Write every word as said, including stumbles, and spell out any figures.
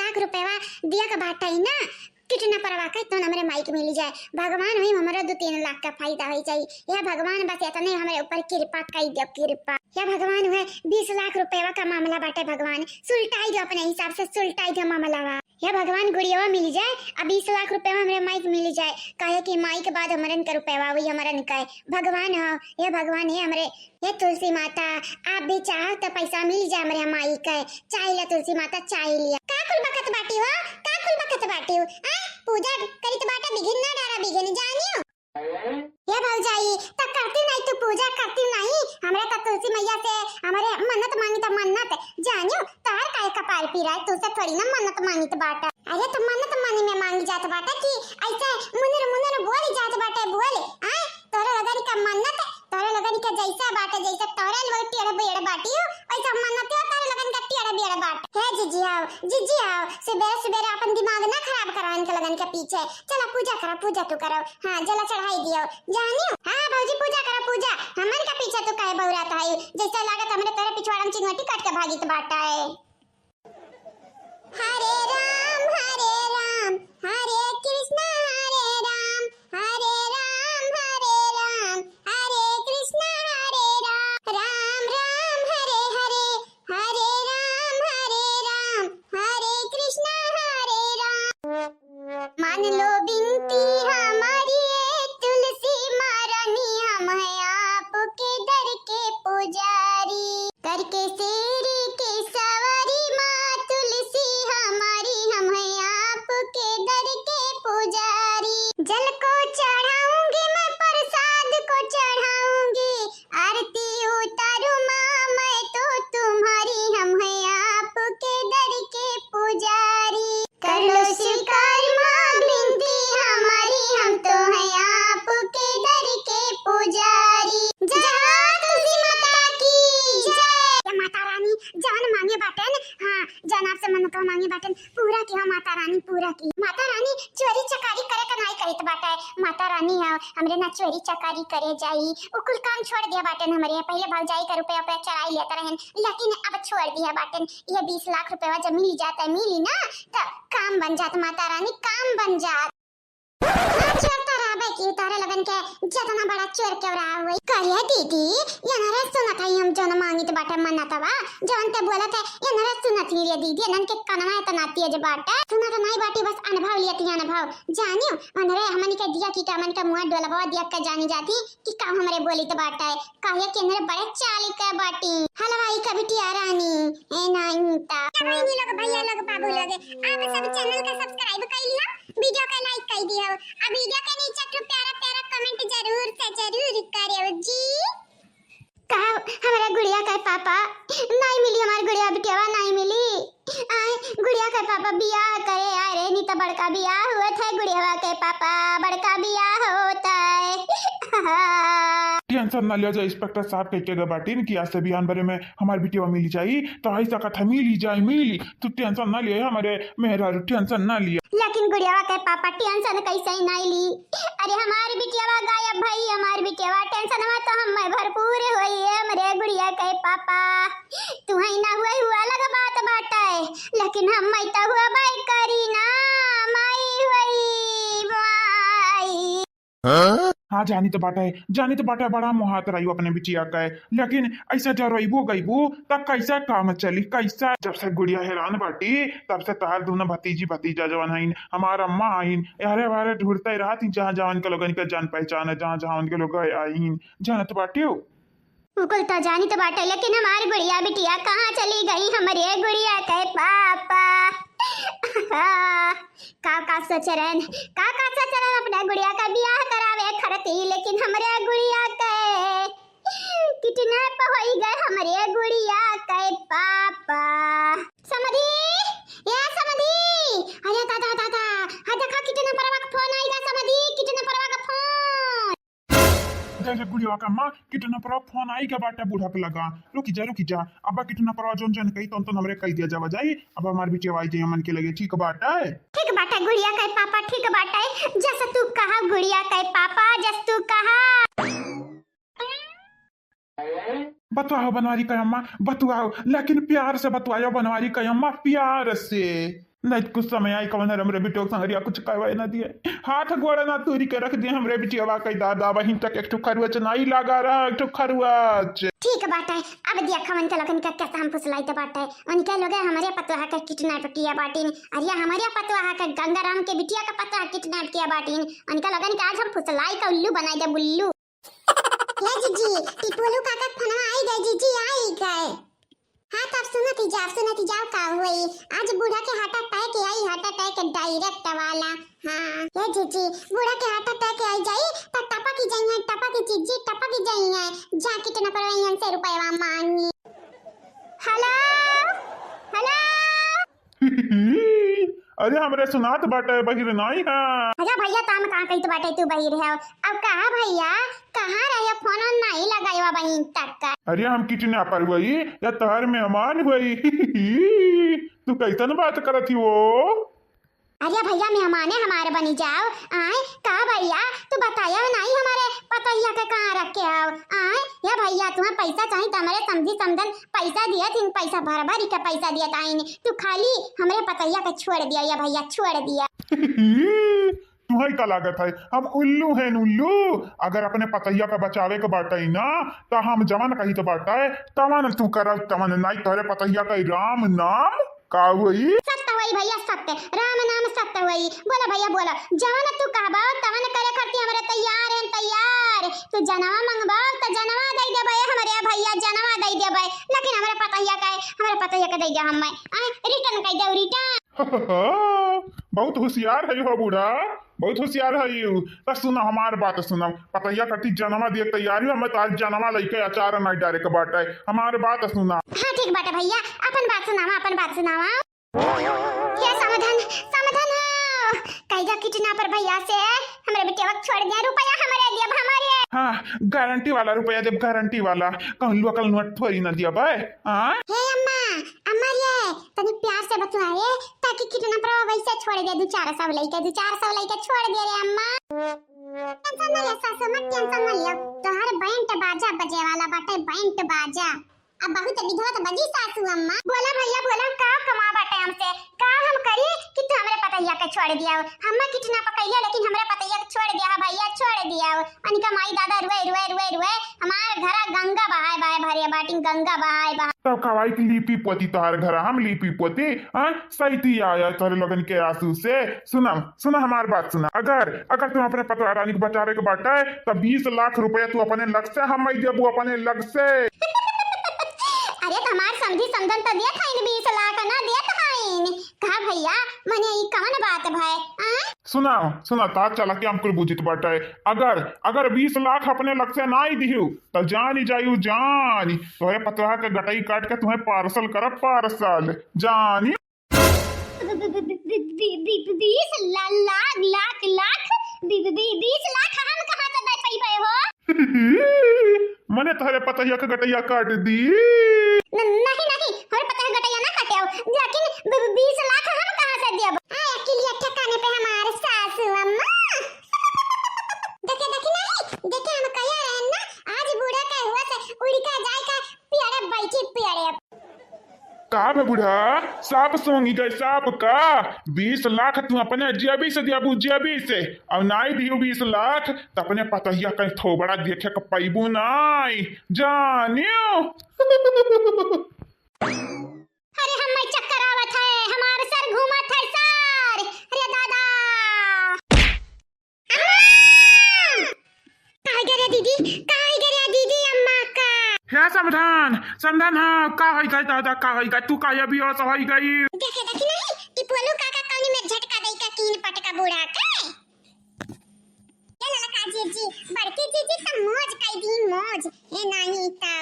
लाख रुपया दिया के बाटे ना, किटनपरवा के, तो हमरे माई के मिली जाए। भगवान हुई, हमरो दो तीन लाख का फायदा होइ जाई। या भगवान, बस इतने हमरे ऊपर कृपा कई दियो, कृपा। या भगवान हुए, बीस लाख रुपया का मामला बाटे भगवान, सुलटाई दियो अपने हिसाब से, सुलटाई दियो मामलावा। या भगवान, गुड़ियावा मिली जाए, अब बीस लाख रुपया हमरे माई के मिली जाए, काहे कि माई के बाद हमरन का रुपया हुई, हमरन का। भगवान हो, या भगवान, हे हमरे, हे तुलसी माता, आप भी चाहो तो पैसा मिल जाए हमरे माई के। चाहि लिया तुलसी माता, चाहि लिया। का कुल बकत बाटी हो? का कुल बकत बाटी हो? आ? पूजा करित बाटे, बिघिन ना डारा, बिघिन जानियो। ये भौजाई, त करती नहीं तू पूजा, करती नहीं। हमरा त तुलसी मैया से हमरे मन्नत मांगी त मन्नत। जानियो, तोहर काहे कपार पीराए, तू से थोड़ी ना मन्नत मांगित बाटे। अरे, तो मन्नत मानी में मांगी जात बाटे कि ऐसे मुनर मुनर बोली जात बाटे, बोल? आय, तोहरे लगन का मन्नत, तोहरे लगन का जैसा बाटे, जैसा तोहरे लोग टेढ़ बेड़ बाटी हो, वैसा मन्नत हो तोहरे लगन का टेढ़ बेड़ बाटे। हे जिज्जी आओ, जिज्जी आओ, सुबेरे सुबेरे अपन दिमाग ना खराब करो इनके लगन के पीछे। चलो पूजा करो, पूजा तू करो। हाँ, जला चढ़ाई दियो। जानियो? हाँ भौजी, पूजा करो, पूजा। हमन का पीछे तू काहे बौरात है? जैसा लागत हमरे तोरे पिछवाड़ा में चिंगोटी काट के भागित बाटा है। हरे राम, हरे राम, हरे कृष्णा, हरे राम, हरे राम, हरे राम, हरे कृष्णा, हरे राम, राम राम, हरे हरे, हरे राम, हरे राम, हरे कृष्णा, हरे राम। मान लो बिनती हमारी ए तुलसी महारानी, हम हैं आपके दर के पुजारी। करके शेर के सवारी माँ तुलसी हमारी, हम हैं आपके दर के पुजारी। जल को चढ़ाऊंगी मैं, प्रसाद को चढ़ाऊंगी, आरती उतारूं माँ मैं तो तुम्हारी, हम हैं आपके दर के पुजारी। कर लो स्वीकार माँ बिनती हमारी, हम तो हैं आपके दर के पुजारी। जय हो तुलसी माता की जय। या माता रानी, जवन मांगे बाटेन, हाँ, जवन आपसे मन्नतवा मांगे बाटेन, पूरा किया माता रानी, पूरा की। माता रानी चोरी चकारी करे का नाई कहित बाटे। माता रानी है, हमरे ना चोरी चकारी करे जाई, उ कुल काम छोड़ दिया बाटेन हमरे। पहिले भौजाई का रुपया पे चराई लेत रहेन, लेकिन अब छोड़ दिया बाटेन। ये बीस लाख रुपया जब मिली जाता है, मिली ना, त काम बन जात माता रानी, काम बन जात। ना चोर तो रहबे की, तोहरे लगन के जितना बड़ा चोर के रहा हुई। करिया दीदी, ये नरे सुनत है हम जौन मांगित बाटे मन्नतवा, जौन ते बोलत है, ये नरे सुनत ही रे दीदी, इनन के कनवा इतना तेज बाटे। सुनत नहीं बाटी, बस अनुभव लियत ही अनुभव। जानियो, अनरे हमन के दिया की हमन के मुआ डोलबवा दिया के जानी जाती कि का हमरे बोलित बाटे। काहे कि इनरे बड़े चाली के बाटी। हलवाई का बिटिया रानी, ए नाई ता। बहिनी लोग, भैया लोग, बाबू लोग, आप सब channel का subscribe कर लिया, video का like कर दियो, अब video के नीचे एक ठो प्यारा प्यारा comment जरूर से जरूर करियो जी। का हमरा गुड़िया के पापा नाई मिली, हमार गुड़िया बिटियावा नाई मिली। आय, गुड़िया के पापा बियाह करे आए रहे, नी तो बड़का बियाह होत है, गुड़ियावा के पापा बड़का बियाह होत है। Tension ना लिया जाए, inspector साहब कह के गए बाटिन कि आज से बिहान बरे में हमार बिटियावा मिली जाई, तो आई सकत है मिली जाए, मिली। तू tension ना लिया, हमारे मेहरारू tension ना लिया। लेकिन गुड़ियावा के पापा tension कैसे ही नहीं ली। अरे हमार बिटियावा गायब भई, हमार बिटियावा tension में तो हम भरपूर होई है, हमरे गुड़िया के पापा। तू ही ना हुए हुआ अलग बात बाटे, लेकिन हम माई तो हुआ बाई करी ना, माई हुई माई। हाँ? हाँ, जानी तो बाटे, जानी तो बाटे, बड़ा मोहात रही अपने बिटिया के, लेकिन ऐसा जब रोइबो गइबो, तब कैसा काम चली, कैसा? जब से गुड़िया हैरान बाटी, तब से तहार दोनों भतीजी भतीजा जवन हईन, हमार अम्मा आइन, यारे वारे ढूंढते रहत ही, जहाँ जहाँ उनके लोगन के जान पहचान है, जहाँ जहाँ उनके लोग आइन, जानत बाटियो। उ कुल तो जानी तो बाटे, लेकिन हमार गुड़िया बिटिया कहाँ चली गई, हमरे गुड़िया के पापा? का, का सोच रहन, का, का सोच रहन अपना गुड़िया का बियाह करावे खरती, लेकिन हमरे गुड़िया के kidnap होई गए, हमरे गुड़िया के पापा। समधी, ए समधी, अरे दादा, दादा, हाँ देखा kidnapperवा का phone आई गा समधी, kidnapperवा का phone। जय जय गुड़िया का माँ, kidnapperवा phone आई गा बाटे बूढ़ा के लगा। रुकी जा, रुकी जा, अब kidnapperवा जौन जौन कही तौन तौन हमरे कही दिया जावा जाई। अब हमार बिटिया आई जाई हमन के लगे, ठीक बाटे? ठीक बाटे गुड़िया के पापा, ठीक बाटे, जैसे तू कहा गुड़िया के पापा, जस तू कहा। बतुआओ बनवारी का अम्मा, बतुआओ, लेकिन प्यार से बतुआओ बनवारी का अम्मा, प्यार से। नहीं तो कुछ समय आई कवन हमरे बिटिया के संगरिया कुछ करवाए ना दिए। हाथ गोड़ ना तूरी के रख दिए हमरे बिटिया के दादा, वहीं तक एक ठो खरुआच नहीं लगा रहा, एक ठो खरुआच। ठीक बाटे, अब देखा उनके लोगन के कैसे हम फुसलाइत बाटे। उनके लोगे हमरे पतोहा के किडनैप किया बाटिन, अरे हमरे पतोहा के, गंगाराम के बिटिया के पतोहा किडनैप किया बाटिन। उनके लोगन के आज हम फुसलाई के उल्लू बनाई देब, उल्लू। हे जीजी, टिपुलू काका के फोनवा आई गए, जीजी आई गए। हाँ, तब सुनत ही जाओ, सुनत ही जाओ का हुई। आज बूढ़ा के हार्ट अटैक आई, हार्ट अटैक डायरेक्ट वाला। हाँ, हे जीजी, बूढ़ा के हार्ट अटैक आई जाई, त टपक ही जाई है, टपक ही जीजी, टपक ही जाई है। जा किडनैपर वहीं से रुपयवा मांगी। Hello, hello. अरे हमरे सुनात बाटे, बहिर नाई है। अरे भैया, त हम कहाँ कहित बाटे तू बहिर है? अब कहा भैया, कहाँ रहे? फोन ओन नाई लगाई बहिन तक का। अरे हम किडनैपर हुई या तोहर मेहमान हुई? तू कैसन बात करत ही वो? अरे भैया, मेहमाने हमारे बनी जाओ। आए का भैया, तू बताया नाई हमरे पतोहिया के कहाँ रखे हो? आए या भैया, तुम्हें पैसा चाही तो हमरे समधी समधन पैसा दिया थी, पैसा भर भर के पैसा दिया ताइन। तू खाली हमरे पतोहिया के छोड़ दिया या भैया, छोड़ दिया। तुम्हें का लागत है हम उल्लू हैं उल्लू? अगर अपने पतोहिया का बचावे के बाटे ना, तो हम जवन कहित बाटे तवन तू करब, तवन नाई तोहरे पतोहिया का राम नाम का होई? सत्य होई भैया, सत्य, राम नाम सत्य होई। बोला भैया, बोला, जवन तू कहबा तवन करे खातिर हमरे तैयार हैं, तैयार। तू जनवा मंगबा त जनवा दे देबे हमरे भैया, जनवा दे देबे, लेकिन हमरे पतोहिया का, हमरे पतोहिया का दे दे हमें, आए, रिटर्न कर दे, रिटर्न। बहुत होशियार है हो बूढ़ा, बहुत होशियार है यू। त सुना हमार बात, सुना, पतोहिया खातिर जनवा दिए तैयार ही, हमें तार जनवा लइके अचार नहीं डारे के बाटे। हमार बात सुना। हाँ ठीक बाटे भैया, अपन बात सुनावा, अपन बात सुनावा। हे समाधान, समाधान हो। कह जा किडनैपर भैया से, हमरे बिटिया के छोड़ दिया, रुपया हमरे दिया, हमरे। हाँ, गारंटी वाला रुपया देब, गारंटी वाला। कहूँ लोकल नोट थोड़ी ना दिया बे। हाँ? हे अम्मा, अम्मा रे, तनी प्यार से बतलाए, ताकि किडनैपर वैसे छोड़ दे, दो चार सौ लइके, दो चार सौ लइके छोड़ दे रे अम्मा। टेंशन ना ले सासू अम्मा, टेंशन ना लियो। तोहर बैंड बाजा बजे वाला बाटे, बैंड बाजा। अब बहुत विधवत बजी सासू अम्मा। बोला भैया, बोला, का कमा बाटे हमसे? का हम करी कि तू हमरे पतोहिया के छोड़ दिया हो? हम्मा किडनैप कइले, लेकिन हमरे पतोहिया के छोड़ दिया हो भैया, छोड़ दिया हो। उनका माई दादा रुए, रुए, रुए, रुए, हमार घरा गंगा बहाए, बहाए भरे बाटिन, गंगा बहाए, बहाए। तब कवाई की लीपी पोती तोहर घरा, हम लीपी पोती, हाँ? सैती आया तोहरे लोगन के आंसू से। सुना, सुना हमार बात सुना। अगर, अगर तुम अपने पतोहा रानी के बचावे के बाटे, त बीस लाख रुपया तू अपने लग से हम देबू, अपने लग से। अरे, त हमार समधी समधन त देत हईन बीस लाख, ना देत हईन। का भैया, मने ई कवन बात भय, आय? सुना, सुना, ता चला के हम कुल बुझित बाटे। अगर, अगर बीस लाख अपने लग से नाई दिहू, त जानी जायू जानी, तोहरे पतोहा के गटई काट के तुम्हें पार्सल करब, पार्सल। जानी। बी-, बी-, बी-, बी-, बी-, बी-, बीस ला-, लाख, लाख, लाख, बी-, बी-, बी-, बीस लाख हम कहाँ से दे पइबे हो? मने तोहरे पतोहिया के गटइया काट दी। न-, नहीं, नहीं, हमरे पतोहिया गटइया ना काटे हो, लेकिन बी-, बी-, बीस लाख हम कहाँ से देब? आ, अकेलिया ठिकाने पे हमारे सासू अम्मा। देखे, देखे नहीं, देखे हम कहिया रहन ना, आज बूढ़ा का हुआ से उड़ के जाए का पियरे बैठी पियरे। का बे बूढ़ा, साफ सोंगी गए साफ का? बीस लाख तू अपने जेबी से दियाबू, जेबी से। अब नाई दियो बीस लाख, त अपने पतोहिया कहीं थोबड़ा देखे के पैबू नाई। जानियो। अरे हम्मे चक्कर आवत है, हमार सर घूमत है सर। अरे दादा। अम्मा! का होइ गए रे दीदी? का होइ गए रे दीदी अम्मा का? हे समधन, समधन, हाँ, का होइ गए दादा, का होइ गए? तू काहे बेहोश होइ गई? देखे देखी नहीं, टिपुलू काका कौनी में झटका दई का तीन पटका बूढ़ा के। ये ललका जीजी, बड़की जीजी त मौज कई दी, मौज। हे नहीं तो